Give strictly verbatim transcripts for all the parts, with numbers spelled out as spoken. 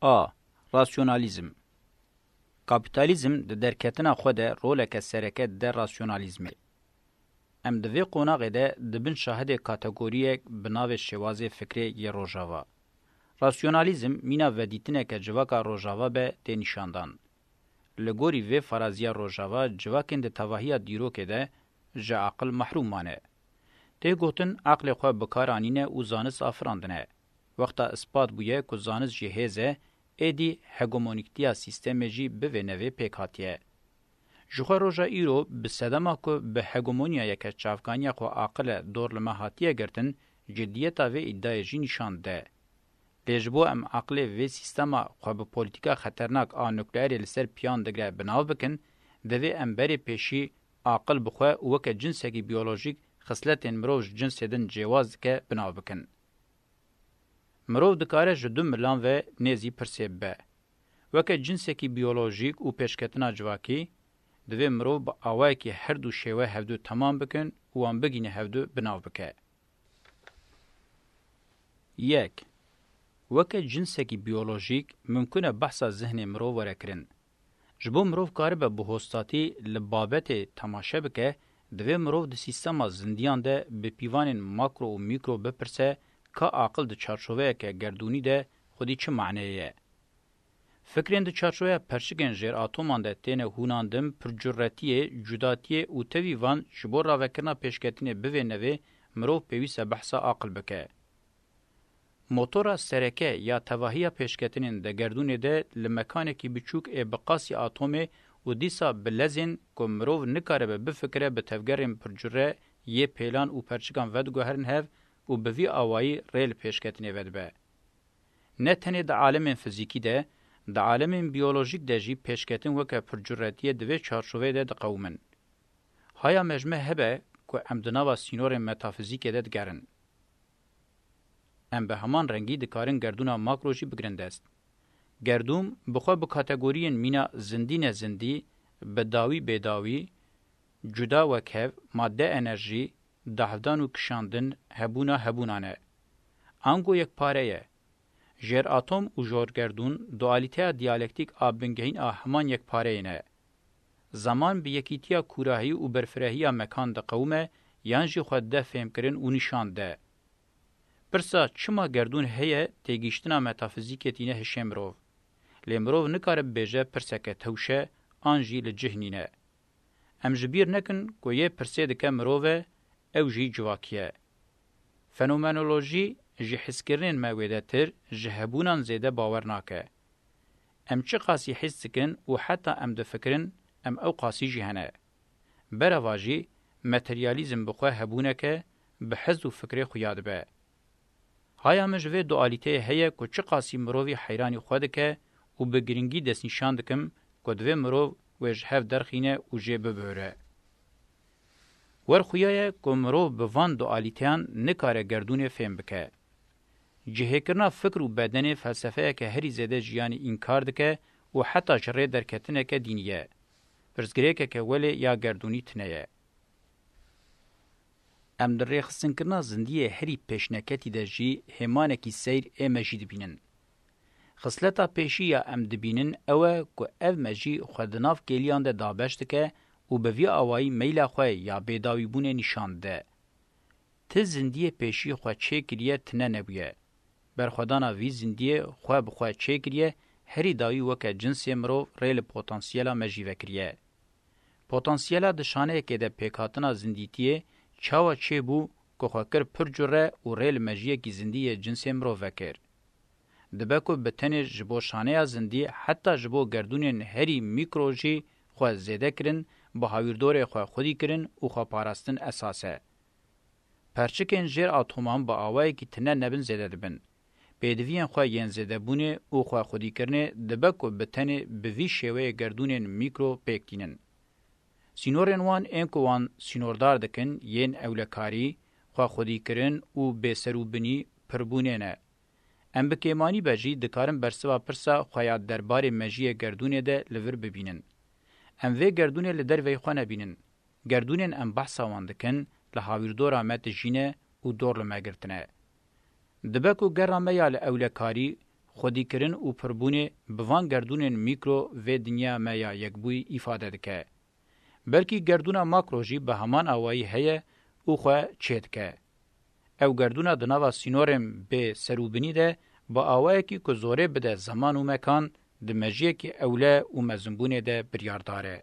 A. Rasyonalîzm. Kapîtalîzm di derketina xwe de roleke sereke dide rasyonalîzmê. Em di vê qonaxê de di bin şahidê kategoriyek bi navê şêwazê fikrê yê Rojava. Rasyonalîzm mîna vedîtineke civaka Rojava be tê nîşandan. Li gorî vê faraziya Rojava civakên di tevahiya dîrokê de ji aqil mehrûm mane. Tê gotin aqlê xwe bi kar anîne û zanist afirandine. Wexta ispat bûye ku zanist jî hêz e, êdî hegemonîktiya sîstemê jî bi vê nevê pêk hatiye. Ji xwe roja îro bi sedema ku bi hegemoniyayeke çavkaniya xwe aqil e dor li me hatiye girtin, ciddiyeta vê îdayê jî nîşan dide. Lê ji bo em aqilê vê sîstema xwe bi polîtîka xeternak a nukleerê li ser piyan digre bi nav bikin, divê em berê pêşî aqil bi xwe û weke cinsekî biyolojîk xisletên mirov ji cinsê din cêwaz dike bi nav bikin. Mirov dikare ji du milan ve nêzî pirsê bibe. Weke cinsekî biyolojîk û pêşketina civakî, divê mirov bi awayekî her du şêwe hevdu temam bikin û wan bigihîne hevdu bi nav bike. Yek. Weke cinsekî biyolojîk mimkun e behsa zihnê mirov were kirin. Ji bo mirov karibe bi hostatî li babetê temaşe bike, divê mirov di sîstema zindiyan de bi pîvanên makro û mîkro bipirse, ka aqil di çarçoveyeke gerdûnî de xwedî çi maneyê ye? Fikrên di çarçoveya perçikên jêratoman de têne hûnandin, pircuretiyê, cudatiyê û tevî van ji bo ravekirina pêşketinê bi vê nevê mirov pêwîst e behsa aqil bike. Motora sereke ya tevahiya pêşketinên di gerdûnê de li mekanekî biçûk ê bi qasî atomê û dîsa bi lezên ku mirov nikaribe bifikire bi tevgerên pircure yê pêlan û perçikan vediguherin hev û bi vî awayî rê li pêşketinê vedibe. Ne tenê di alemên fizîkî de, di alemên biyolojîk de jî pêşketin weke pircuretiyê di vê çarçoveyê de diqewimin. Haya me ji me hebe ku em di nava sînorên metafizîkê de digerin. Em bi heman rengî dikarin gerdûna makro jî bigirin dest. Gerdûn bi xwe bi kategoriyên mîna zindî nezindî, bi dawî bêdawî, cuda wekhev, madde enerjî, daxivdan û kişandin, hebûna hebûnan e. Ango yekpare ye. Jêratom û jorgerdûn dualîteya diyalektîk a bingehîn a heman yekpareyê ne. Zeman bi yekîtiya kûrahî û berfirehiya mekan diqewime yan jî xwe dide fêhmkirin û nîşan dide. Pirsa çima gerdûn heye têgihiştina metafizîkê tîne hişê mirov. Lê mirov nikare bibêje pirseke tewş e an jî li cih nîne. Em ji bîr nekin ku yê pirsê dike mirov e, ew jî civakî ye. Fenomenolojî ji hiskirinên me wêdetir, ji hebûnan zêde bawer nake. Em çiqasî his dikin û heta em difikirin, em ew qasî jî hene. Berevajî, materyalîzm bi xwe hebûnek e, bi hez û fikrê xuya dibe. Haya min ji vê dualîteyê heye ku çiqasî mirovî heyranî xwe dike û bi girîngî destnîşan dikim ku divê mirov wê ji hev derxîne û jê bibihire. Wer xuya ye ku mirov bi van dualîteyan nikare gerdûnê fêm bike. Cihêkirina fikr û bedenê felsefeyeke herî zêde jiyanî înkar dike û heta ji rê derketineke dînî ye. Pirsgirêkeke welê ya gerdûnî tune ye. Em di rêxistinkirina zindiyê herî pêşneketî de jî hêmanekî seyr ê mejî dibînin. Xisleta pêşî ya em dibînin ew e ku ev mejî xwe di nav kêliyan de dabeş dike û bi vî awayî meyla xwe ya bêdawîbûnê nîşan dide. Ti zindiyê pêşî xwe çêkiriye, tine nebûye. Berxwedana vî zindiyê xwe bi xwe çêkiriye, herî dawî weke cinsê mirov rê li potansiyela mejî vekiriye. Potansiyela di şaneyekê de pêkhatina zindîtiyê çawa çêbû ku xwe kir pir cure û rê li mejiyekî zindî yê cinsê mirov vekir? Dibe ku bi tenê ji bo şaneya zindî heta ji bo gerdûnên herî mîkro jî xwe zêde kirin, bi hawîrdorê xwe xwedî kirin û xwe parastin esas e. Perçikên jêr atoman bi awayekî tine nebin zêde dibin. Pêdiviyên xwe yên zêdebûnê û xwe xwedîkirinê dibe ku bi tenê bi vî şêweyê gerdûnên mîkro pêk tînin. Sînorên wan ên ku wan sînordar dikin yên ewlekarî, xwe xwedîkirin û bêserûbinî pirbûnê ne. Em bi kêmanî be jî dikarin bersiva pirsa xwe ya derbarê mejiyê gerdûnê de li vir bibînin. Em vê gerdûnê li derveyî xwe nebînin. Gerdûnên em behsa wan dikin, li hawîrdora me dijîne û dor li me girtine. Dibe ku gera me ya li ewlekarî, xwedîkirin û pirbûnê bi van gerdûnên mîkro vê dinya me ya yekbûyî îfade dike. Belkî gerdûna makro jî bi heman awayî heye û xwe çêdike. Ew gerdûna di nava sînorên bê serûbinî de bi awayekî ku zorê bide zeman û mekan, di mejiyekî ewle û mezinbûnê de biryardar e.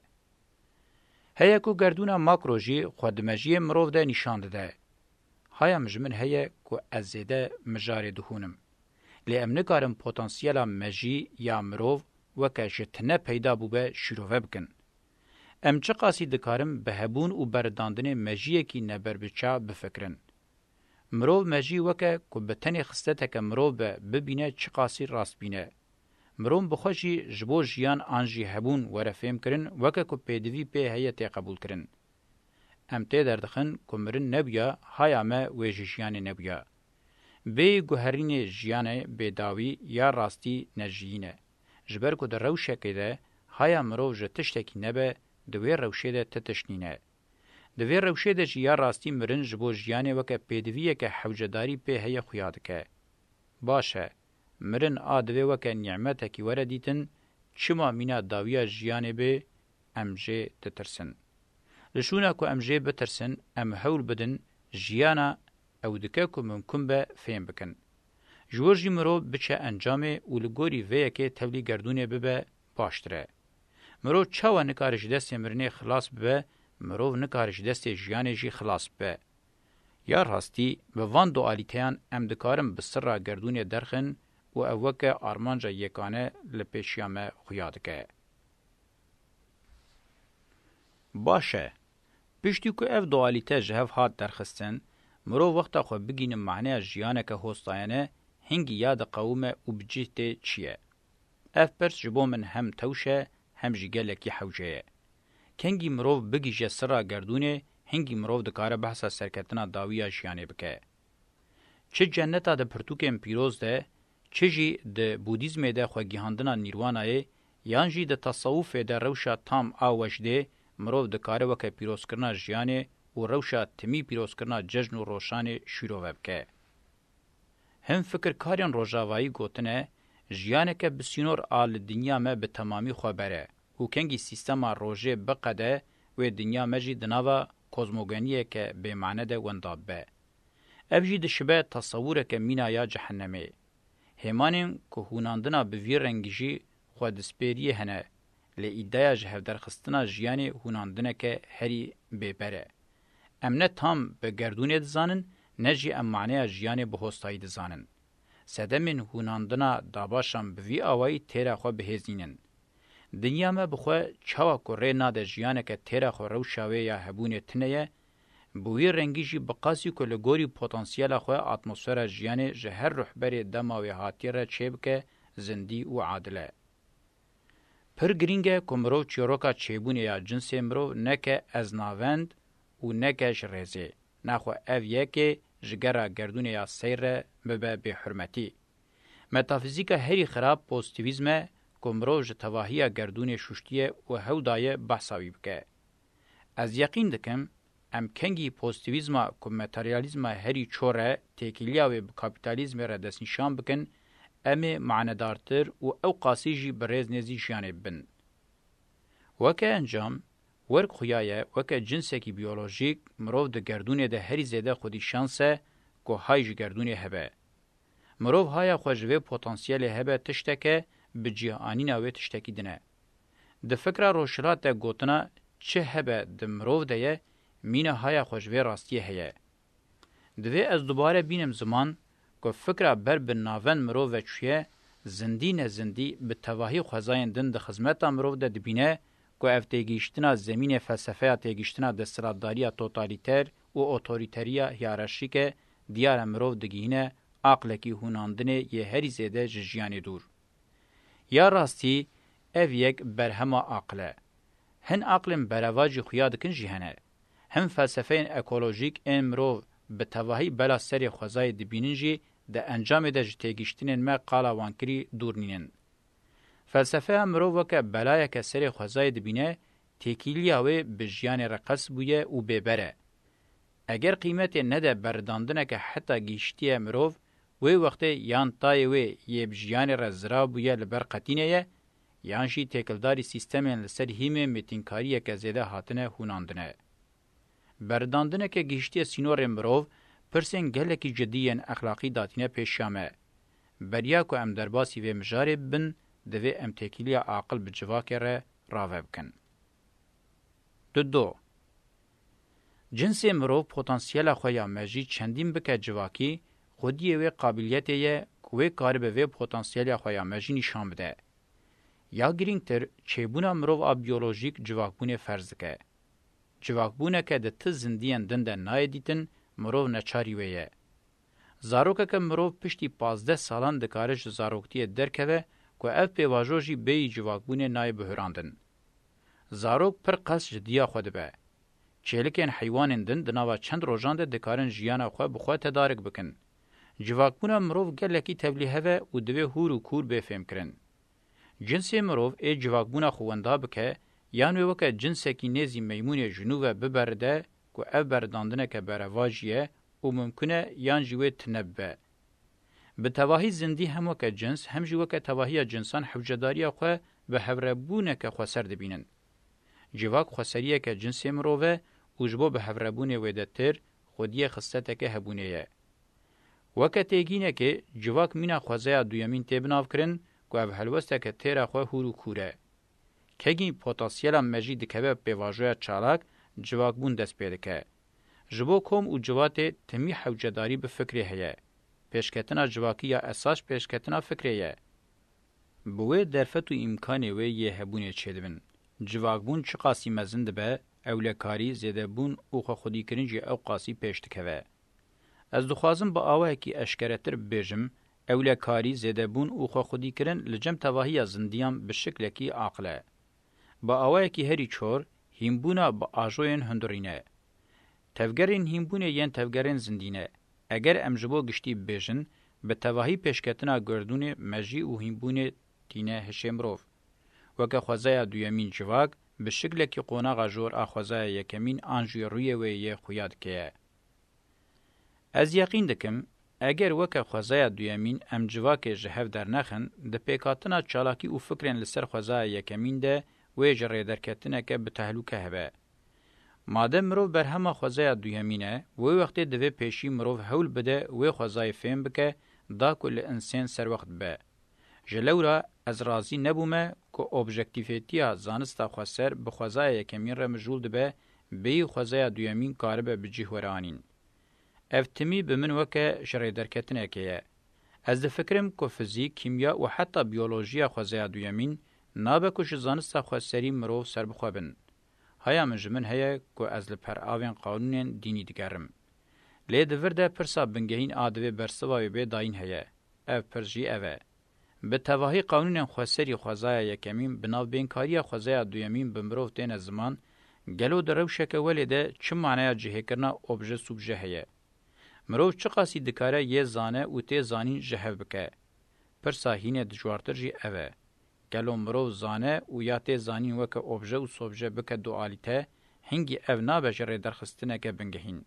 Heye ku gerdûna makro jî xwe di mejiyê mirov de nîşan dide. Haya min ji min heye ku ez zêde mijarê dihûnim. Lê em nikarin potansiyela mejî ya mirov weke ji tine peyda bûbe şîrove bikin. Em çiqasî dikarin bi hebûn û beridandinê mejiyekî neberbiçav bifikirin? Mirov mejî weke ku bi tenê xisleteke mirov be bibîne çiqasî rastbîn e. Mirov bi xwe jî ji bo jiyan an jî hebûn were fêmkirin weke ku pêdivî pê heye tê qebûlkirin. Em tê derdixin ku mirin nebûya, haya me wê ji jiyanê nebûya. Bêyî guherînê jiyanê bêdawî ya rastî ne jiyîn e. Ji ber ku di rewşekê de haya mirov ji tiştekî nebe, di wê rewşê de ti tişt nîne. Di vê rewşê de jî ya rastî mirin ji bo jiyanê weke pêdiviyeke hewcedarî pê heye xuya dike. Baş e, mirin a divê weke nîmetekî were dîtin, çima mîna dawiya jiyanê bê, em jê ditirsin. Li şûna ku em jê bitirsin, em hewl bidin jiyana ew dike ku mimkun be fêm bikin. Ji wir jî mirov biçe encamê û li gorî vê yekê tevlî gerdûnê bibe baştir e. Mirov çawa nikare ji destê mirinê xilas bibe, mirov nikare ji destê jiyanê jî xilas bibe. Ya rastî, bi van dualîteyan em dikarin bi sirra gerdûnê derxin û ev weke armanca yekane li pêşiya me xuya dike. Baş e. Piştî ku ev dualîte ji hev hat derxistin, mirov wexta xwe bigihîne maneya jiyaneke hostayene, hingî ya diqewime û bi cih tê çi ye? Ev pirs ji bo min hem tewş e, hem jî gelekî hewce ye. Kengî mirov bigihîje sirra gerdûnê, hingî mirov dikare behsa serketina dawî ya jiyanê bike. Çi cenneta di pirtûkên pîroz de, çi jî di Budîzmê de xwegihandina Nîrwanayê, yan jî di tesewufê de rewşa tam a wejdê, mirov dikare weke pîrozkirina jiyanê û rewşa timî pîrozkirina cejn û roşanê şîrove bike. Hin fikirkarên rojavayî gotine, jiyaneke bi sînor a li dinya me bi temamî xwe bere û kengî sîstema rojê biqede, wê dinya me jî di nava kozmogoniyeke bêmane de wenda bibe. Ev jî dişibe tesewureke mîna ya cehennemê. Hêmanên ku hûnandina bi vî rengî jî xwe dispêriyê hene, lê îdiaya ji hevderxistina jiyanê hûnandineke herî bêber e. Em ne tam bi gerdûnê dizanin, ne jî em maneya jiyanê bi hostayî dizanin. Sedemên hûnandina dabaşan bi vî awayî têra xwe bi hêz nînin. Dinya me bi xwe çawa ku rê nade jiyaneke têra xwe rewşa wê ya hebûnê tune ye, bi wî rengî jî bi qasî ku li gorî potansiyela xwe atmosfera jiyanê ji her ruhberê dema wê hatî re çêbike, zindî û adil e. Pir girîng e ku mirov çîroka çêbûnê ya cinsê mirov neke ez navend û neke ji rêzê, naxwe ev yekê ji gera gerdûnê ya seyr re bibe bêhurmetî. Metafîzîka herî xirab pozîtîvîzm e ku mirov ji tevahiya gerdûnê şuştiye û hewl daye behsa wî bike. Ez yeqîn dikim, em kengî pozîtîvîzma ku materyalîzma herî çor e, têkiliya wê bi kapîtalîzmê re destnîşan bikin, em ê manedartir û ew qasî jî bi rêz nêzî jiyanê bibin. Weke encam, werk xuya ye, weke cinsekî biyolojîk, mirov di gerdûnê de herî zêde xwedî şans e ku hay ji gerdûnê hebe. Mirov haya xwe ji vê potansiyelê hebe tişteke, bi cih anîna wê tiştekî din e. Di fikra rojhilat de gotina çi hebe di mirov de ye, mîna haya xwe ji vê rastiyê heye. Divê ez dubare bînim ziman ku fikra ber bi navend mirov ve çûye, zindî ne zindî bi tevahî xwezayên din di xizmeta mirov de dibîne ku ev têgihiştina zemînê felsefeya têgihiştina desthilatdariya totalîter û otorîteriya hiyerarşîk e, diyar e mirov digihîne aqlekî hûnandinê yê herî zêde ji jiyanê dûr. Ya rastî, ev yek berhema aqil e. Hin aqlên berevajî xuya dikin jî hene. Hin felsefeyên ekolojîk ên mirov bi tevahî bela serê xwezayê dibînin jî di encamê de ji têgihiştinên me qala wankirî dûr nînin. Felsefeya mirov weke belayeke serê xwezayê dibîne, têkiliya wê bi jiyanê re qels bûye û bêber e. Eger qîmetê nede beridandineke heta gihiştiye mirov, Wê wextê yan tayê wê yê bi jiyanê re zirav bûye li ber qetînê ye, yan jî têkildarî sîstemên li ser hîmê mêtînkariyeke zêde hatine hûnandine. Beridandineke gihiştiye sînorê mirov, pirsên gelekî cidî yên exlaqî datîne pêşiya me. Beriya ku em derbasî vê mijarê bibin, divê em têkiliya aqil bi civakê re rave bikin. Dudo. Cinsê mirov potansiyela xwe ya mejî çendîn bike civakî, xwediyê wê qabiliyetê ye ku wê karibe vê potansiyela xwe ya mejî nîşan bide. Ya girîngtir, çêbûna mirov a biyolojîk civakbûnê ferz dike. Civakbûneke di ti zindiyên din de nayê dîtin, mirov neçarî wê ye. Zarokeke mirov piştî pazdeh salan dikare ji zaroktiyê derkeve ku ev pêvajo jî bêyî civakbûnê nayê bihurandin. Zarok pir qels ji diya xwe dibe. Çêlikên heywanên din di nava çend rojan de dikarin jiyana xwe bi xwe tedarik bikin. Civakbûna mirov gelekî tevlîhev e û divê hûr û kûr bê fêmkirin. Cinsê mirov ê civakbûna xwe wenda bike, yan wê weke cinsekî nêzî meymûnê ji nû ve biberide ku ev beridandineke berevajî ye û mimkun e yan jî wê tune bibe. Bi tevahî zindî hem weke cins, hem jî weke tevahiya cinsan hewcedariya xwe bi hevrebûneke xweser dibînin. Civak xweseriyeke cinsê mirov e û ji bo bihevrebûnê wêdetir, xwediyê xisleteke hebûnê ye. Weke têgînekê, civak mîna xwezaya duyemîn tê binavkirin ku ev helwesteke têra xwe hûr û kûr e. Kegî potansiyela mejî dikeve pêvajoya çalak, civakbûn dest pê dike. Ji bo kom û civatê timî hewcedarî bi fikrê heye. Pêşketina civakî ya esas pêşketina fikrê ye. Bi wê derfet û îmkanê wê yê hebûnê çêdibin. Civakbûn çiqasî mezin dibe, ewlekarî, zêdebûn û xwexwedîkirin jî ewqasî pêş dikeve. Ez dixwazim bi awayekî eşkeretir bibêjim, ewlekarî, zêdebûn û xwexwedîkirin li cem tevahiya zindiyan bi şiklekî aqil e. Bi awayekî herî çor, hînbûna bi ajoyên hundirîn e. Tevgerên hînbûnê yên tevgerên zindî ne. Eger em ji bo giştî bibêjin, bi tevahî pêşketina gerdûnê, mejî û hînbûnê tîne hişê mirov. Weke xwezaya duyemîn civak, bi şiklekî qonaxa jor a xwezaya yekemîn an jî rûyê wê yê xuya dike ye. Ez yeqîn dikim, eger weke xwezaya duyemîn em civakê ji hev dernexin, di pêkhatina çalakî û fikrên li ser xwezaya yekemîn de wê ji rêderketineke bi tehlûke hebe. Madem mirov berhema xwezaya duyemîn e, wê wextê divê pêşî mirov hewl bide wê xwezayê fêm bike, da ku li insên serwext bibe. Ji lewra ez razî nebûme ku objektîfêtiya zanista xweser bi xwezaya yekemîn re mijûl dibe, bêyî xwezaya duyemîn karibe bi cih were anîn. Ev timî bi min weke ji rêderketinekê ye. Ez difikirim ku fizîk, kîmya û heta biyolojiya xwezaya duyemîn nabe ku ji zanista xweserî mirov serbixwe bin. Haya min ji min heye ku ez li peravên qanûnên dînî digerim. Lê di vir de pirsa bingehîn a divê bersiva wê bê dayîn heye. Ev pirs jî ev e. Bi tevahî qanûnên xweserî xwezaya yekemîn bi navbênkariya xwezaya duyemîn bi mirov têne ziman, gelo di rewşeke welê de çi maneya cihêkirina obje-subje heye? Mirov çiqasî dikare yê zane û tê zanîn ji hev bike? Pirsa hînê dijwartir jî ev e. Gelo mirov zane û ya tê zanîn weke obje û sobje bike dualîte, hingî ev nabe ji rêderxistineke bingehîn?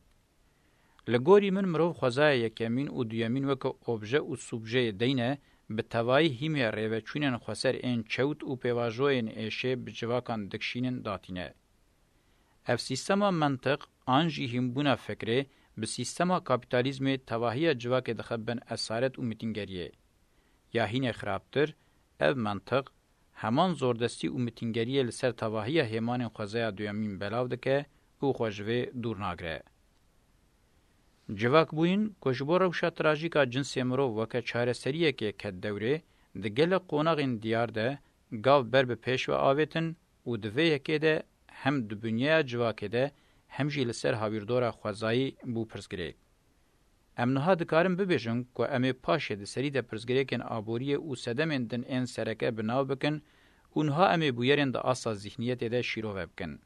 Li gorî min mirov xwezaya yekemîn û duyemîn weke obje û subjeyê deyne, bi tevayî hîmê rêveçûnên xweser ên çewt û pêvajoyên êşê bi civakan dikişînin datîne. Ev sîstema mentiq an jî hînbûna fikrê bi sîstema kapîtalîzmê tevahiya civakê dixe bin esaret û mitîngeriyê. Ya hînê xirabtir, ev mentiq heman zordestî û mitîngeriyê li ser tevahiya hêmanên xwezaya duyemîn belav dike û xwe ji vê dûr nagire. Civakbûyîn ku ji bo rewşa trajîk a cinsê mirov weke çareseriyekê ket dewrê, di gelek qonaxên diyar de gav ber bi pêş ve avêtin û di vê yekê de hem di binyeya civakê de hem jî li ser hawîrdora xwezayî bû pirsgirêk. Em niha dikarin bibêjin ku em ê paşê di serî de pirsgirêkên aboriyê û sedemên din ên sereke bi nav bikin û niha em ê bûyerên di asta zîhniyetê de şîrove bikin.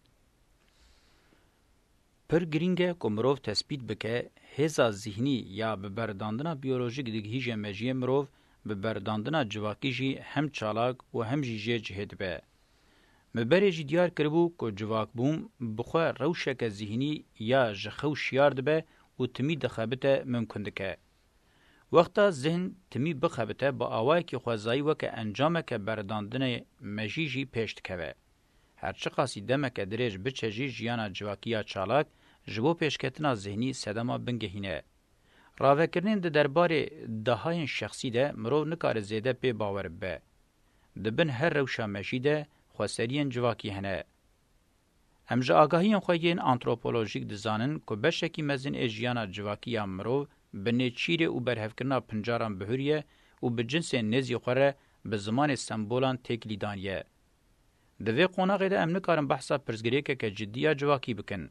Pir girîng e ku mirov tespît bike, hêza zîhnî ya bi berîdandina biyolojîk digihîje mejiyê mirov, bi berîdandina civakî jî hem çalak û hem jî jê cihê dibe. Me berê jî diyar kiribû ku civakbûn bi xwe rewşeke zîhnî ya ji xew şiyar dibe û timî dixebite mimkun dike. Wexta zihn timî bixebite, bi awayekî xwezayî weke encameke beredandinê mejî jî pêş dikeve. Her çiqasî demeke dirêj biçe jî, jiyana civakî ya çalak ji bo pêşketina zihnî sedema bingehîn e. Ravekirinên di derbarê dahayên şexsî de mirov nikare zêde pê bawer bibe. Di bin her rewşa mejî de xweseriyên civakî hene. Em ji agahiyên xwe yên antropolojîk dizanin ku beşekî mezin ê jiyana civakî ya mirov bi nêçîrê û berhevkirina pincaran bihuriye û bi cinsên nêzî xwe re bi zimanê sembolan têkilî daniye. Di vê qonaxê de em nikarin behsa pirsgirêkeke cidî ya civakî bikin.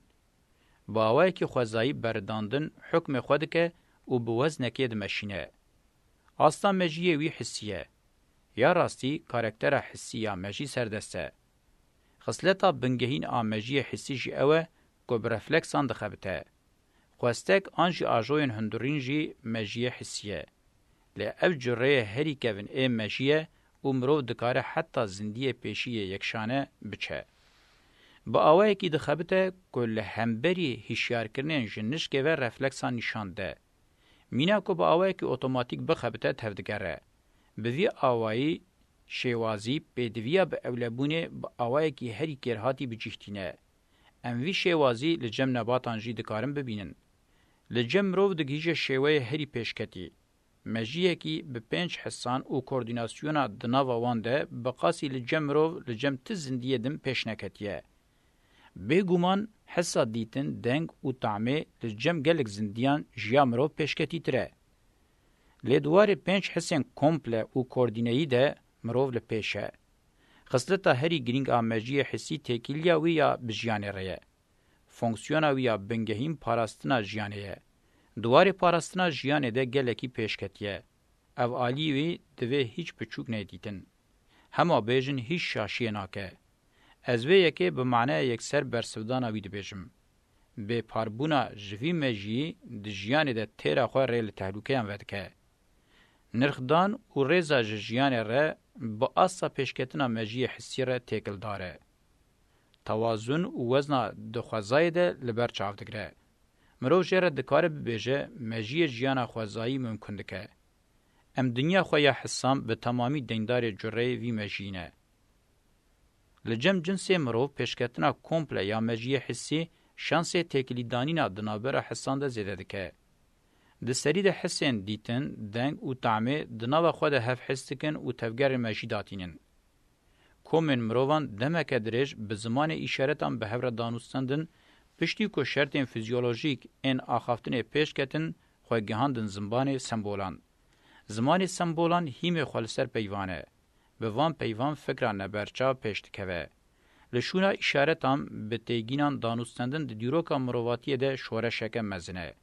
Bi awayekî xwezayî beridandin hukmê xwe dike û bi weznekê dimeşîne. Asta mejiyê wî hissî ye. Ya rastî, karaktera hissî ya mejî serdest e. Xisleta bingehîn a mejiyê hissî jî ew e ku bi refleksan dixebite. Xwestek an jî ajoyên hundirîn jî mejiyê hissî ye. Lê ev cureyê herî kevin ê mejî ye û mirov dikare heta zindiyê pêşî yê yekşane biçe. Bi awayekî dixebite ku li hemberî hişyarkirinên ji nişkê ve refleksan nîşan de. Mîna ku bi awayekî otomatîk bixebite tevdigere. Bi vî awayî şêwazî pêdiviya bi ewlebûnê bi awayekî herî kêrhatî bi cih tîne. Em vî şêwazî li cem nebatan jî dikarin bibînin. Li cem mirov digihîje şêweyê herî pêşketî. Mejiyekî bi pênc hisan û koordînasyona di nava wan de bi qasî li cem mirov li cem ti zindiyê din pêş neketiye. Bêguman hisa dîtin, deng û tamê li cem gelek zindiyan ji ya mirov pêşketîtir e. Lê di warê pênc hisên komple û koordîneyî de mirov li pêş e. Xisleta herî girîng a mejiyê hissî têkiliya wî ya bi jiyanê re ye. Fonksiyona wî ya bingehîn parastina jiyanê ye. Di warê parastina jiyanê de gelekî pêş ketiye. Ev alî wî divê hîç piçûk neyê dîtin. Hema bêjin hîç şaşiyê nake. Ez vê yekê bi maneya yekser bersivdana wî dibêjim. Bêparbûna ji vî mejiyî di jiyanê de têra xwe rê li tehlûkeyan vedike. Nirxdan û rêza ji jiyanê re bi asta pêşketina mejiyê hissî re têkildar e. Tewazun û wezna di xwezayê de li ber çav digire. Mirov jê re dikare bibêje mejiyê jiyana xwezayî mimkun dike. Em dinya xwe ya hisan bi temamî deyndarê cureyê vî mejiyî ne. Li cem cinsê mirov pêşketina komple ya mejiyê hissî şansê têkilîdanîna di navbera hisan de zêde dike. Di serî de hisên dîtin, deng û tamê di nava xwe de hev his dikin û tevgerên mejî datînin. Komên mirovan demeke dirêj bi zimanê îşaretan bi hev re danûstendin, piştî ku şertên fîzyolojîk ên axaftinê pêş ketin, xwe gihandin zimbanê sembolan. Zimanê sembolan hîmê xwe li ser peyvan e. Bi van peyvan fikra neberçav pêş dikeve. Li şûna îşaretan bi têgînan danûstendin di dîroka mirovatiyê de şoreşeke mezin e.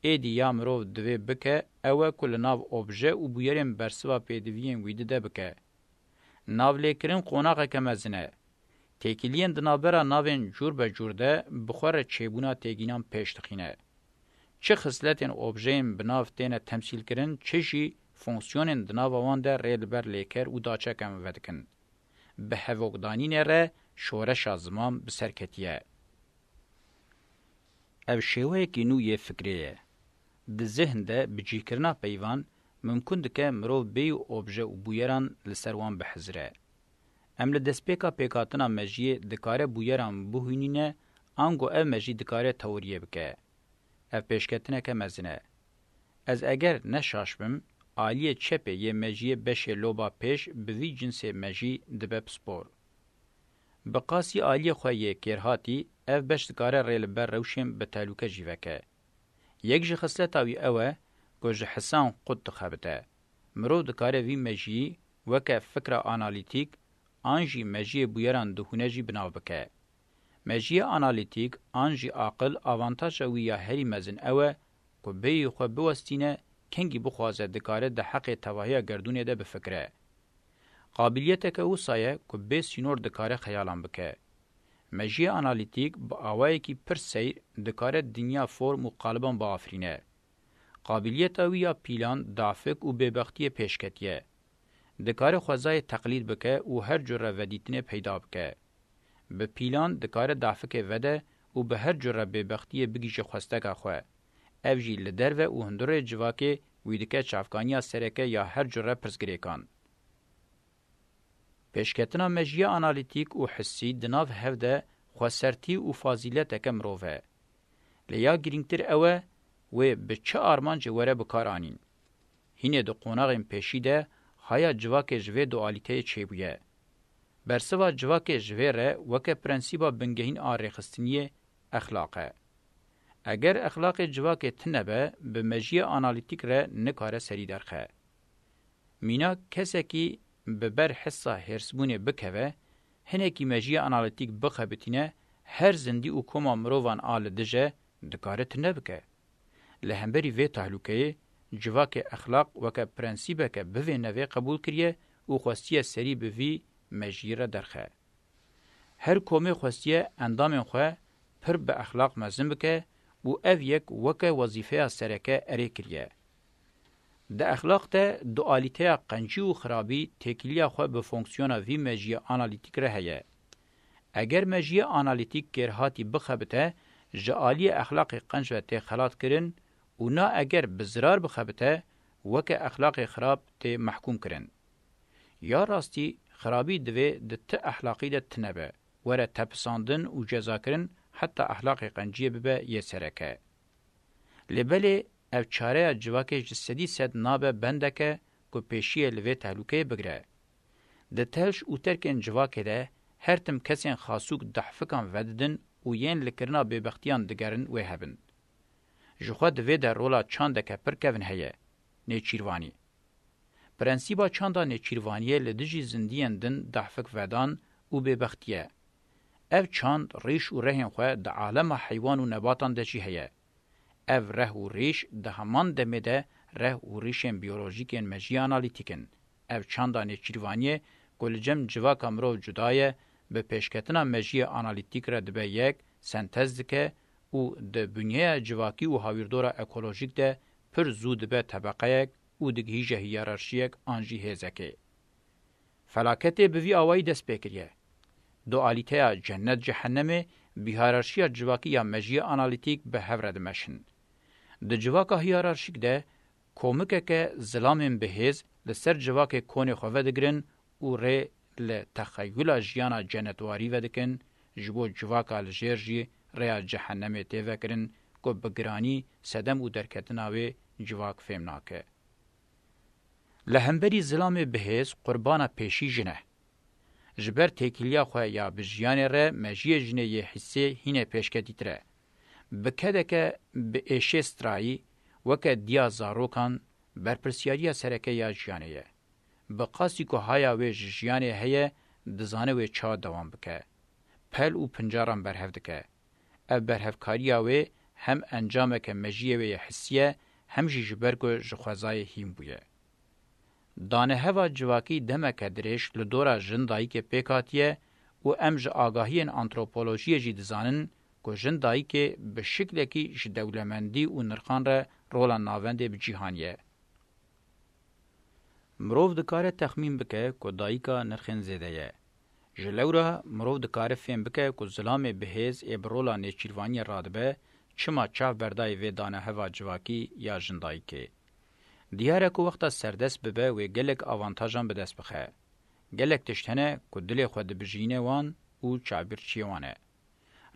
Êdî ya mirov divê bike, ew e ku li nav obje û bûyerên bersiva pêdiviyên wî dide bike. Navlêkirin qonaxeke mezin e. Têkiliyên di navbera navên cûr be cûr de bi xwe re çêbûna têgînan pêş dixîne. Çi xisletên objeyên bi nav têne temsîlkirin, çi jî fonksiyonên di nava wan de rê li ber lêker û daçek em vedikin. Bi hevokdanînê re şoreşa ziman bi ser ketiye. Ev şêweyekî nû yê fikrê ye. Di zihn de bicihkirina peyvan mimkun dike mirov bêyî obje û bûyeran li ser wan bihizire. Em li destpêka pêkhatina mejiyê dikare bûyeran bihûnîne, ango ev mejî dikare teoriyê bike. Ev pêşketineke mezin e. Ez eger ne şaş bim, aliyê çepê yê mejiyê beşê loba pêş bi vî cinsê mejî dibe pispor. Bi qasî aliyê xwe yê kêrhatî, ev beş dikare rê li ber rewşên bi tehlûke jî veke. Yek ji xisleta wî ew e ku ji hisan qut dixebite. Mirov dikare vî mejiyî weke fikra analîtîk an jî mejiyê bûyeran dihûne jî bi nav bike. Mejiyê analîtîk an jî aqil avantaja wî ya herî mezin ew e ku bêyî xwe biwestîne, kengî bixwaze dikare di heqê tevahiya gerdûnê de bifikire. Qabiliyeteke wisa ye ku bê sînor dikare xeyalan bike. Mejiyê analîtîk bi awayekî pir seyr dikare dinya form û qaliban biafirîne. Qabiliyeta wî ya pîlan, dafik û bêbextiyê pêş ketiye. Dikare xwezayê teqlîd bike û her cure vedîtinê peyda bike. Bi pîlan dikare dafikê vede û bi her cure bêbextiyê bigihîje xwesteka xwe. Ev jî li derve û hundirê civakê wî dike çavkaniya sereke ya her cure pirsgirêkan. Pêşketina mejiyê analîtîk û hissî di nav hev de xwesertî û fazîleteke mirov e. Lê ya girîngtir ew e, wê bi çi armancê were bikaranîn. Hînê di qonaxên pêşî de haya civakê ji vê dualîteyê çêbûye. Bersiva civakê ji vê re weke prensîba bingehîn a rêxistiniyê exlaq e. Eger exlaqê civakê tune be, bi mejiyê analîtîk re nikare serî derxe. Mîna kesekî bi ber hisa hêrsbûnê bikeve, hinekî mejiyê analîtîk bixebitîne, her zindî û koma mirovan a li dij e, dikare tune bike. Li hemberî vê tehlûkeyê, civakê exlaq weke prensîbeke bivê nevê qebûl kiriye û xwestiye serî bi vî mejiyî re derxe. Her komê xwestiye endamên xwe pir bi exlaq mezin bike û ev yek weke wezîfeya sereke erê kiriye. Di exlaq de dualîteya qencî û xirabî têkiliya xwe bi fonksiyona vî mejiyê analîtîk re heye. Eger mejiyê analîtîk kêrhatî bixebite, ji aliyê exlaqê qenc ve tê xelatkirin û na eger bi zirar bixebite, weke exlaqê xirab tê mehkûmkirin. Ya rastî, xirabî divê di ti exlaqî de tune be, were tepisandin û cezakirin heta exlaqê qenciyê bibe yê sereke. Lê belê ev çareya civakê ji sedî sed nabe bendeke ku pêşiyê li vê tehlûkeyê bigire. Di telş û terkên civakê de her tim kesên xasûk dehfikan vedidin û yên li kirina bêbextiyan digerin wê hebin. Ji xwe di vê de rola çandeke pir kevin heye, nêçîrvanî. Prensîba çanda nêçîrvaniyê li dijî zindiyên din dehfik vedan û bêbextî ye. Ev çand rîş û rehên xwe di alema heywan û nebatan de jî heye. Ev reh û rîş di heman demê de reh û rîşên biyolojîk yên mejiyê analîtîk in. Ev çanda nêçîrvaniyê ku li cem civaka mirov cuda ye, bi pêşketina mejiyê analîtîk re dibe yek, sentez dike û di binyeya civakî û hawîrdora ekolojîk de pir zû dibe tebeqeyek û digihîje hiyerarşiyek an jî hêzekê. Felaketê bi vî awayî dest pê kiriye. Dualîteya cennet cehennemê bi hiyerarşiya civakî ya mejiyê analîtîk bi hev re dimeşin. Di civaka hiyerarşîk de komikeke zilamên bi hêz li ser civakê konê xwe vedigirin û rê li texeyula jiyana cennetwarî vedikin, ji bo civaka li jêr jî rêya cehennemê tê vekirin ku bi giranî sedem û derketina wê civak fêm nake. Li hemberî zilamê bihêz qurbana pêşî jin e. Ji ber têkiliya xwe ya bi jiyanê re mejiyê jinê yê hissê hînê pêşketîtir e. Bi kedeke bi êşê strayî, weke diya zarokan, berpirsiyariya sereke ya jiyanê ye. Bi qasî ku haya wê ji jiyanê heye, dizane wê çawa dewam bike. Pel û pincaran berhev dike. Ev berhevkariya wê hem encameke mejiyê wê yê hissî ye, hem jî ji ber ku ji xwezayê hîn bûye. Daneheva civakî demeke dirêj li dora jin dayikê pêk hatiye û em ji agahiyên antropolojiyê jî dizanin ku jin dayikê bi şiklekî ji dewlemendî û nirxan re rola navendê bi cîhan ye. Mirov dikare texmîn bike ku dayika nirxên zêde ye. Ji lewra mirov dikare fêm bike ku zilamê bihêz ê bi rola nêçîrvaniyê radibe, çima çav berdayê vê daneheva civakî ya jindayikê. Diyar e ku wexta serdest bibe wê gelek avantajan bi dest bixe. Gelek tişt hene ku dilê xwe dibijîne wan û çavbîrçiyê wan e.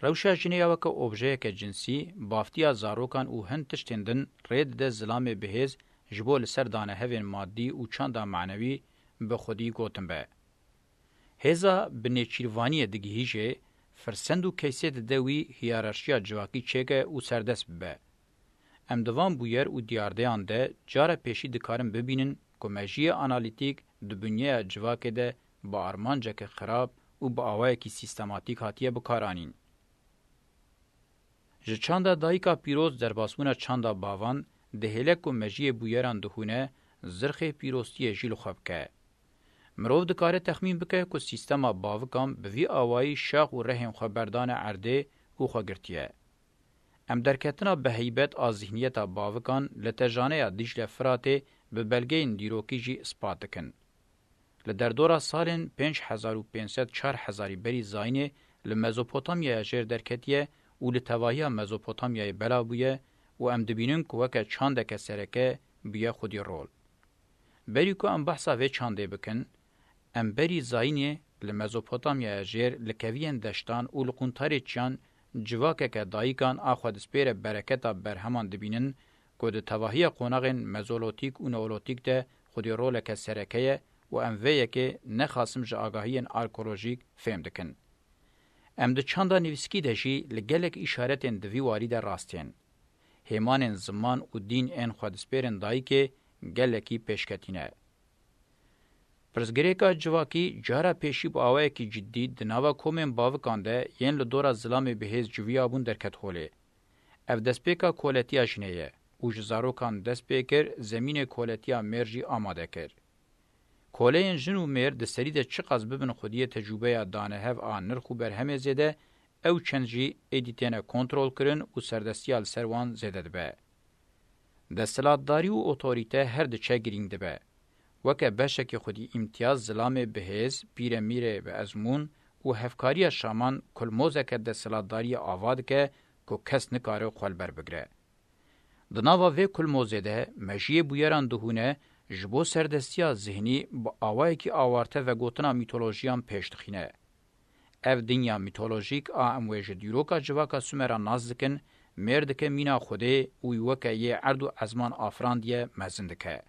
Rewşa jinê ya weke objeyeke cinsî, baftiya zarokan û hin tiştên din rê dide zilamê bihêz ji bo li ser danehevên madî û çanda manewî bi xwedî gotin be. Hêza bi nêçîrvaniyê digihîje, firsend û keysê dide wî hiyerarşiya civakî çêke û serdest bibe. Em di van bûyer û diyardeyan de cara pêşî dikarin bibînin ku mejiyê analîtîk di binyeya civakê de bi armanceke xirab û bi awayekî sîstematîk hatiye bikaranîn. Ji çanda dayika pîroz derbasbûna çanda bavan dihêle ku mejiyê bûyeran dihûne, zirxê pîroztiyê jî li xwe bike. Mirov dikare texmîn bike ku sîstema bavikan bi vî awayî şax û rehên xwe berdane erdê û xwe girtiye. Em derketina bi heybet a zîhniyeta bavikan li tejaneya Dîcle Firatê bi belgeyên dîrokî jî ispat dikin. Li derdora salên pênc hezar û pênc sed çar hezarî berî zayînê li Mezopotamyaya jêr derketiye û li tevahiya Mezopotamyayê bela bûye û em dibînin ku weke çandeke sereke bûye xwedî rol. Berî ku em behsa vê çandê bikin, em berî zayînê li Mezopotamyaya Jêr, li keviyên deştan û li quntarê çiyan civakeke dayikan a xwedîspêre bereketa berheman dibînin ku di tevahiya qonaxên Mezolotîk û Neolotîk de xwedî roleke sereke ye û em vê yekê nexasim ji agahiyên arkeolojîk fêm dikin. Em di çanda nivîskî de jî li gelek îşaretên di vî warî de rast tên. Hêmanên ziman û dîn ên xwedîspêrên dayikê gelekî pêşketî ne. Pirsgirêka civakî cara pêşî bi awayekî cidî di nava komên bavikan de yên li dora zilamê bihêz civiyabûn derket holê. Ev destpêka koletiya jinê ye û ji zarokan dest pê kir, zemînê koletiya mêr jî amade kir. Koleyên jin û mêr di serî de çiqas bibin xwediyê tecrûbeya danehev a nirx û berhemê zêde, ew çend jî êdî têne kontrolkirin û serdestiya li ser wan zêde dibe. Desthilatdarî û otorîte her diçe girîng dibe. Weke beşekî xwedî îmtiyaz zilamê bihêz, pîremîrê bi ezmûn û hevkariya şaman kulmozeke desthilatdariyê ava dike ku kes nikare xwe li ber bigire. Di nava vê kulmozê de mejiyê bûyeran dihûne, ji bo serdestiya zihnî bi awayekî awarte vegotina mîtolojiyan pêş dixîne. Ev dinya mîtolojîk a em wê ji dîroka civaka Sumeran nas dikin, mêr dike mîna Xwedê û weke yê erd û ezman afirandiye mezin dike.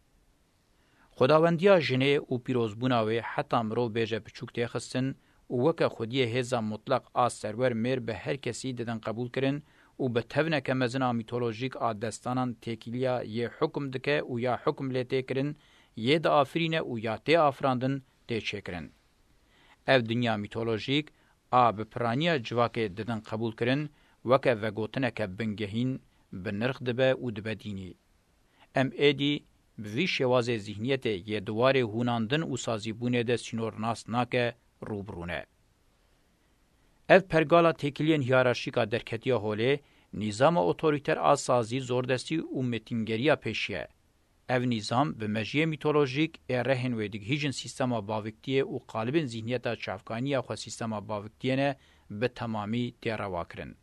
Xwedawendiya jinê û pîrozbûna wê heta mirov bêje biçûk tê xistin û weke xwediyê hêza mutleq a serwer mêr bi her kesî didin qebûlkirin û bi tevneke mezin a mîtolojîk a destanan têkiliya yê hukm dike û ya hukm lê tê kirin, yê diafirîne û ya tê afirandin tê çêkirin. Ev dinya mîtolojîk a bi piraniya civakê didin qebûlkirin, weke vegotineke bingehîn bi nirx dibe û dibe dînî. Em êdî bi vî şêwazê zîhniyetê yê di warê hûnandin û sazîbûnê de sînor nas nake, rû bi rû ne. Ev pergala têkiliyên hiyerarşîk a derketiya holê, nîzama otorîter a sazî, zordestî û metîngeriya pêşî ye. Ev nîzam bi mejiyê mîtolojîk ê rehên wê digihîjin sîstema baviktiyê û qalibên zîhniyeta çavkanî ya xwe sîstema baviktiyê ne, bi temamî tê rewakirin.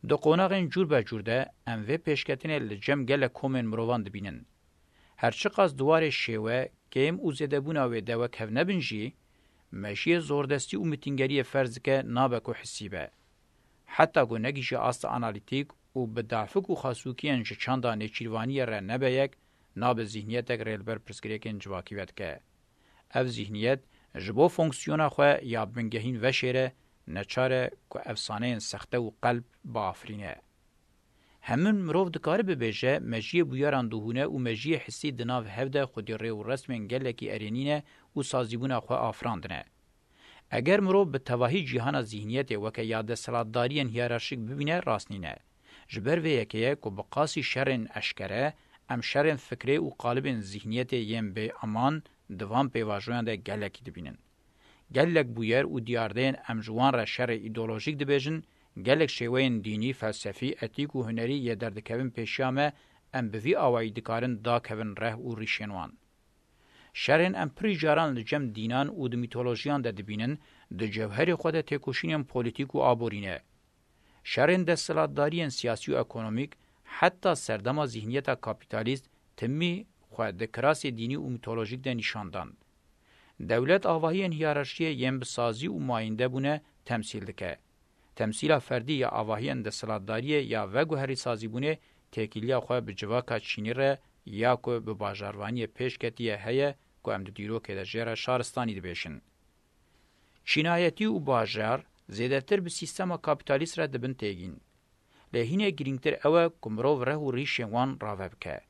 Di qonaxên cûr be cûr de em vê pêşketinê li cem gelek komên mirovan dibînin. Her çiqas di warê şêwe, kêm û zêdebûna wê de wekhev nebin jî, mejiyê zordestî û mitîngeriyê ferz dike nabe ku hissî be. Heta ku negihîje asta analîtîk û bi dafik û xasûkiyên ji çanda nêçîrvaniyê re nebe yek, nabe zîhniyetek rê li ber pirsgirêkên civakî vedike. Ev zîhniyet ji bo fonksiyona xwe ya bingehîn veşêre, neçar e ku efsaneyên sexte û qelb biafirîne. Hemin mirov dikare bibêje, mejiyê bûyeran dihûne û mejiyê hissî di nav hev de xwedî rê û resmên gelekî erênî ne û sazîbûna xwe afirandine. Eger mirov bi tevahî cîhana zîhniyetê weke ya desthilatdariyên hiyerarşîk bibîne, rast nîne. Ji ber vê yekê ye ku bi qasî şerên eşkere, em şerên fikrê û qalibên zîhniyetê yên bêeman di van pêvajoyan de gelekî dibînin. Gelek bûyer û diyardeyên em ji wan re şerê îdeolojîk dibêjin, gelek şêweyên dînî, felsefî, etîk û hunerî yê derdikevin pêşiya me, em bi vî awayî dikarin dakevin reh û rîşên wan. Şerên em pirî caran li cem dînan û di mîtolojiyan de dibînin, di cewherê xwe de têkoşînên polîtîk û aborî ne. Şerên desthilatdariyên siyasî û ekonomîk heta serdema zîhniyeta kapîtalîst timî xwe di kirasê dînî û mîtolojîk de nîşan dan. Dewlet avahiyên hiyerarşiyê yên bi sazî û mayînde bûne temsîl dike. Temsîla ferdî ya avahiyên desthilatdariyê ya veguherî sazîbûnê têkiliya xwe bi civaka çînî re ya ku bi bajarvaniyê pêş ketiye heye ku em di dîrokê de jê re şaristanî dibêjin. Çînayetî û bajar zêdetir bi sîstema kapîtalîst re dibin têgîn. Lê hînê girîngtir ew e ku mirov reh û rîşên wan rave bike.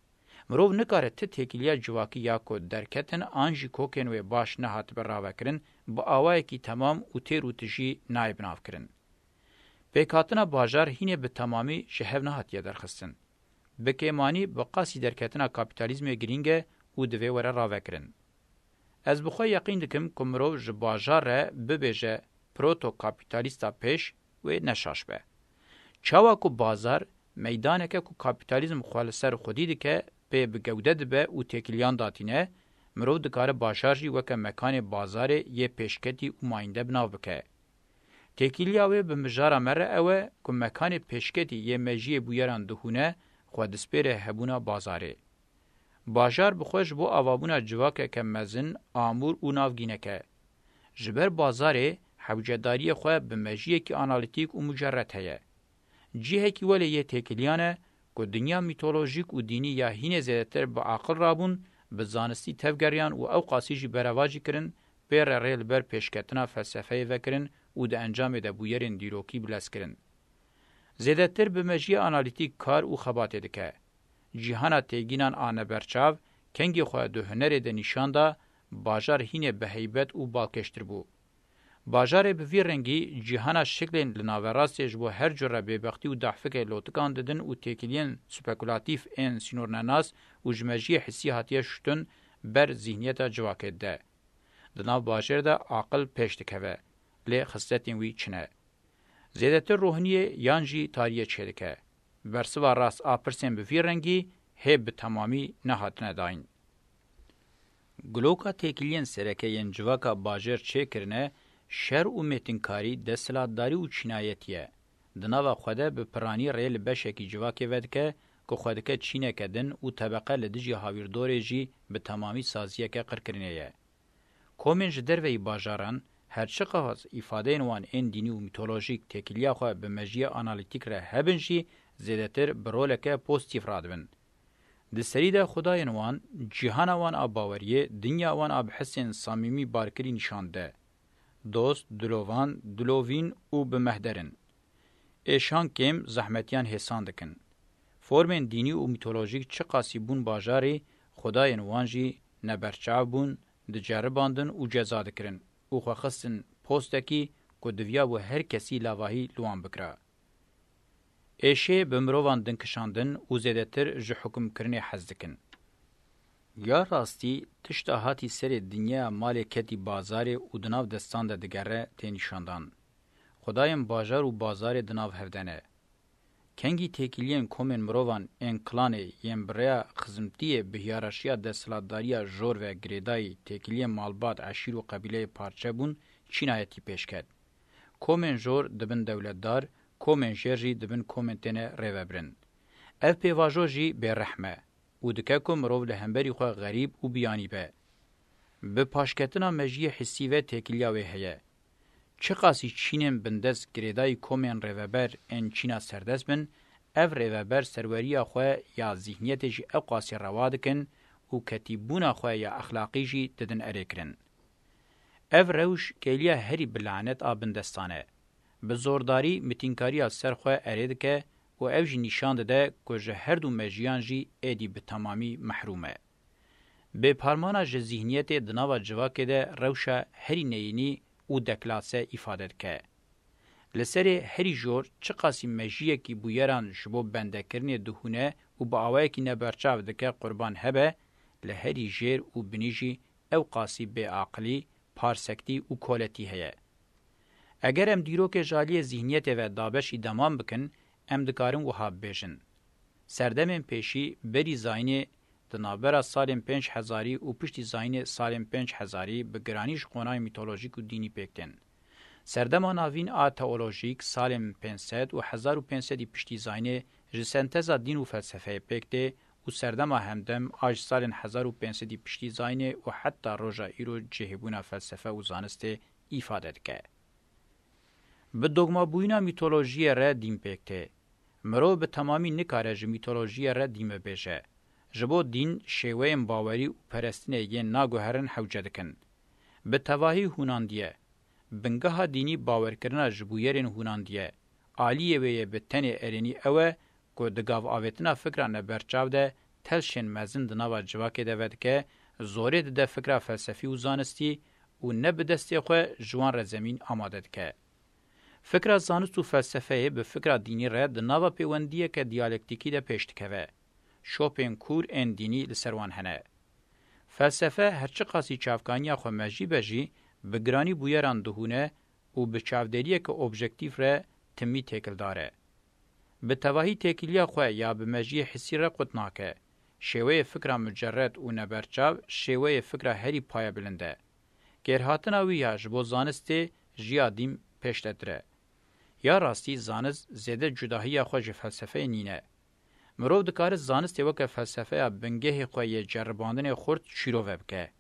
Mirov nikare ti têkiliya civakî ya ku derketin an jî kokên wê baş nehatibe ravekirin, bi awayekî temam û têr û tijî nayê binavkirin. Pêkhatina bajar hînê bi temamî ji hev nehatiye derxistin. Bi kêmanî bi qasî derketina kapîtalîzmê girîng e û divê were ravekirin. Ez bi xwe yeqîn dikim ku mirov ji bajar re bibêje proto-kapîtalîsta pêş, wê ne şaş be. Çawa ku bazar meydaneke ku kapîtalîzm xwe li ser xwedî dike, pê bi gewde dibe û têkiliyan datîne, mirov dikare bajar jî weke mekanê bazarê yê pêşketî û mayînde bi nav bike. Têkiliya wê bi mijara me re ew e ku mekanê pêşketî yê mejiyê bûyeran dihûne, xwe dispêre hebûna bazarê. Bajar bi xwe ji bo avabûna civakeke mezin, amûr û navgînek e. Ji ber bazarê hewcedariyê xwe bi mejiyekî analîtîk û mucerred heye. Cihekî welê yê têkiliyan e ku dinya mîtolojîk û dînî ya hînê zêdetir bi aqil rabûn, bi zanistî tevgeriyan û ewqasî jî berevajî kirin, pê re rê li ber pêşketina felsefeyê vekirin û di encamê de bûyerên dîrokî bilez kirin. Zêdetir bi mejiyê analîtîk kar û xebatê dike. Cîhana têgînan a neberçav kengê xwe di hunerê de nîşan da, bajar hînê bi heybet û balkêştir bû. Bajarê bi vî rengî cîhana şiklên li naverastê ji bo her cure bêbextî û dahfikê lotikan didin û têkiliyên spekulatîf ên sînornenas û ji mejiyê hissî hatiye şuştin ber zîhniyeta civakê dide. Di nav bajêr de aqil pêş dikeve, lê xisletên wî çi ne? Zêdetir rohniyê yan jî tariyê çêdike. Bersiva rast a pirsên bi vî rengî hê bi temamî nehatine dayîn. Giloka têkiliyên sereke yên civaka bajêr çêkirine, şer û mêtinkarî, desthilatdarî û çînayetî ye. Di nava xwe de bi piranî rê li beşekî civakê vedike ku xwe dike çîneke din û tebeqe li dijî hawîrdorê jî bi temamî saziyeke qirkirinê ye. Komên ji derveyî bajaran, her çiqas îfadeyên wan ên dînî û mîtolojîk têkiliya xwe bi mejiyê analîtîk re hebin jî, zêdetir bi roleke pozitîf radibin. Di serî de xwedayên wan, cîhana wan a baweriyê, dinya wan a bi hissên samîmî barkirî nîşan dide. Dost, dilovan, dilovîn û bi mehder in. Êşan kêm zehmetiyan hêsan dikin. Formên dînî û mîtolojîk çiqasî bûn bajarî, xwedayên wan jî neberçav bûn, diceribandin û ceza dikirin û xwe xistin postekî ku diviyabû her kesî lavahî li wan bikira. Êşê bi mirovan din kişandin û zêdetir ji hukimkirinê hez dikin. Ya rastî, tişta hatî serê dinyaya malê ketî bazarê û di nav destan de digere tê nîşandan. Xwedayên bajar û bazarê di nav hev de ne. Kengî têkiliyên komên mirovan ên klanê yên bi rêya xizmtiyê bi hiyerarşiya desthilatdariya jor ve girêdayî têkiliyên malbat, eşîr û qebîleyê parçe bûn, çînayetî pêş ket. Komên jor dibin dewletdar, komên jêr jî dibin komên têne rêvebirin. Ev pêvajo jî bêrehm e û dike ku mirov li hemberî xwe xerîb û biyanî be. Bi paşketina mejiyê hissî ve têkiliya wê heye. Çiqasî çînên bindest girêdayî komên rêveber ên çîna serdest bin, ev rêveber serweriya xwe ya zîhniyetê jî ewqasî rewa dikin û ketîbûna xwe ya exlaqî jî didin erêkirin. Ev rewş kêliya herî bi lanet a bindestan e. Bi zordarî mitînkariya ser xwe erê dike û ev jî nîşan dide ku ji her du mejiyan jî êdî bi temamî mehrûm e. Bêparmana ji zîhniyetê di nava civakê de rewşa herî neyînî û deklase îfade dike. Li serê herî jor çiqasî mejiyekî bûyeran ji bo bendekirinê dihûne û bi awayekî neberçav dike qurban hebe, li herî jêr û binî jî ewqasî bêaqilî, parsektî û koletî heye. Eger em dîrokê ji aliyê zîhniyetê ve dabeşî deman bikin, em dikarin wiha bibêjin. Serdemên pêşî berî zayînê di navbera salên pênc hezarî û piştî zayînê salên pênc hezarî bi giranî ji qonayên mîtolojîk û dînî pêk tên. Serdema navîn a teolojîk salên pênc sed û hezar û pênc sedî piştî zayînê ji senteza dîn û felsefeyê pêk tê û serdema hemdem a ji salên hezar û pênc sedî piştî zayînê û heta roja îro cihêbûna felsefe û zanistê îfade dike. Bi dogmabûyîna mîtolojiyê re dîn pêk tê. Mirov bi temamî nikare ji mîtolojiyê re dîn bibêje. Ji bo dîn şêweyên bawerî û perestinê yên naguherin hewce dikin. Bi tevahî hûnandiye. Bingeha dînî bawerkirina ji bûyerên hûnandiye. Aliyê wê yê bi tenê erênî ew e ku di gavavêtina fikra neberçav de telşên mezin di nava civakê de vedike, zorê dide fikra felsefî û zanistî û ne bi destê xwe ji wan re zemîn amade dike. Fikra zanist û felsefeyê bi fikra dînî re di nava pêwendiyeke diyalektîkî de pêş dikeve. Şopên kûr ên dînî li ser wan hene. Felsefe her çiqasî çavkaniya xwe mejî be jî, bi giranî bûyeran dihûne û bi çavdêriyeke objektîf re timî têkildar e. Bi tevahî têkiliya xwe ya bi mejiyê hissî re qut nake. Şêweyê fikra mucerred û neberçav şêweyê fikra herî payebilind e. Kêrhatina wî ya ji bo zanistê ji ya dîn pêştetir e. Ya rastî zanist zêde cudahiya xwe ji felsefeyê nîne. Mirov dikare zanistê weke felsefeya bingehê xwe yê ceribandinê xurt şîrove bike.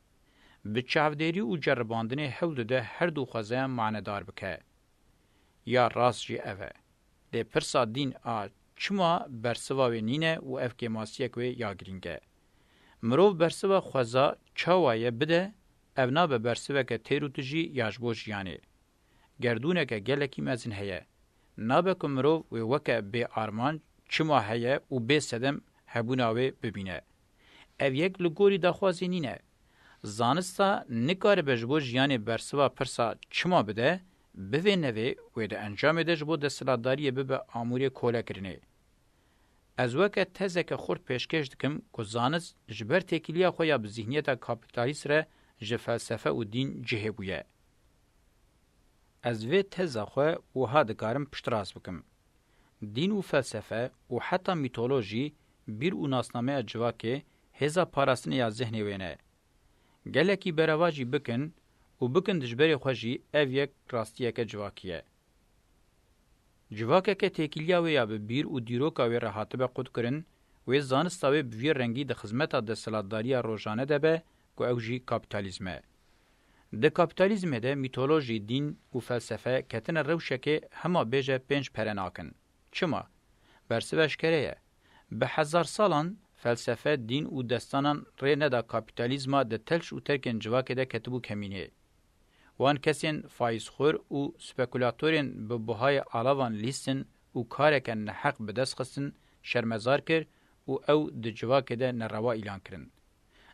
Bi çavdêrî û ceribandinê hewl dide her du xwezeyan manedar bike. Ya rast jî ev e. Lê pirsa dîn a çima bersiva wê nîne û ev kêmasiyek wê ya girîng e. Mirov bersiva xweza çawa ye bide, ev nabe bersiveke têr û tijî ya ji bo jiyanê. Gerdûneke gelekî mezin heye. Nabe ku mirov wê weke bê armanc çima heye û bê sedem hebûna wê bibîne. Ev yek li gorî daxwazê nîne. Zanista nikaribe ji bo jiyanê bersiva pirsa çima bide, bivê nevê wê di encamê de ji bo desthilatdariyê bibe amûrê kolekirinê. Ez weke tezeke xurt pêşkêş dikim ku zanist ji ber têkiliya xwe ya bi zîhniyeta kapîtalîst re ji felsefe û dîn cihê bûye. Ez vê teza xwe wiha dikarim piştrast bikim. Dîn û felsefe û heta mîtolojî, bîr û nasnameya civakê hêza parastinê ya zihnê wê ne. Gelekî berevajî bikin û bikin dijberê xwe jî ev yek rastiyeke civakî ye. Civakeke têkiliya wê ya bi bîr û dîroka wê re hatibe qutkirin, wê zanista wê bi vî rengî di xizmeta desthilatdariya rojane de be ku ew jî kapîtalîzm e. Di kapîtalîzmê de mîtolojî, dîn û felsefe ketine rewşekê hema bêje pênc pere nakin. Çima? Bersiv eşkere ye. Bi hezar salan felsefe, dîn û destanan rê neda kapîtalîzma di telş û terkên civakê de ketibû kemînê. Wan kesên faîzxwir û spekulatorên bi buhayê alavan lîstin û kareke neheq bi dest xistin şermezar kir û ew di civakê de nerewa îlan kirin.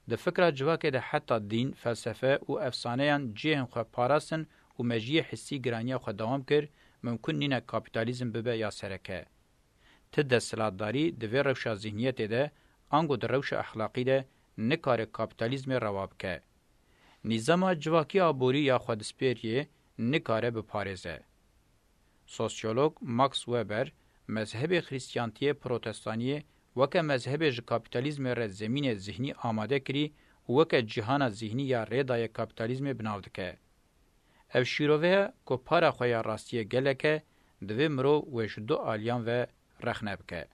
Di fikra civakê de heta dîn, felsefe û efsaneyan cihên xwe parastin û mejiyê hissî giraniya xwe dewam kir, mimkun nîne kapîtalîzm bibe ya sereke. Ti desthilatdarî di vê rewşa zîhniyetê de, ango di rewşa exlaqî de nikare kapîtalîzmê rewa bike. Nîzama civakî aborî ya xwedispêriyê nikare biparêze. Sosyolog Max Weber mezhebê Xrîstiyantiyê Protestaniyê weke mezhebê ji kapîtalîzmê re zemînê zihnî amade kirî û weke cîhana zihnî ya rê daye kapîtalîzmê bi nav dike. Ev şîrove ye ku para xwe ya rastiyê gelek e, divê mirov wê ji du aliyan ve rexne bike.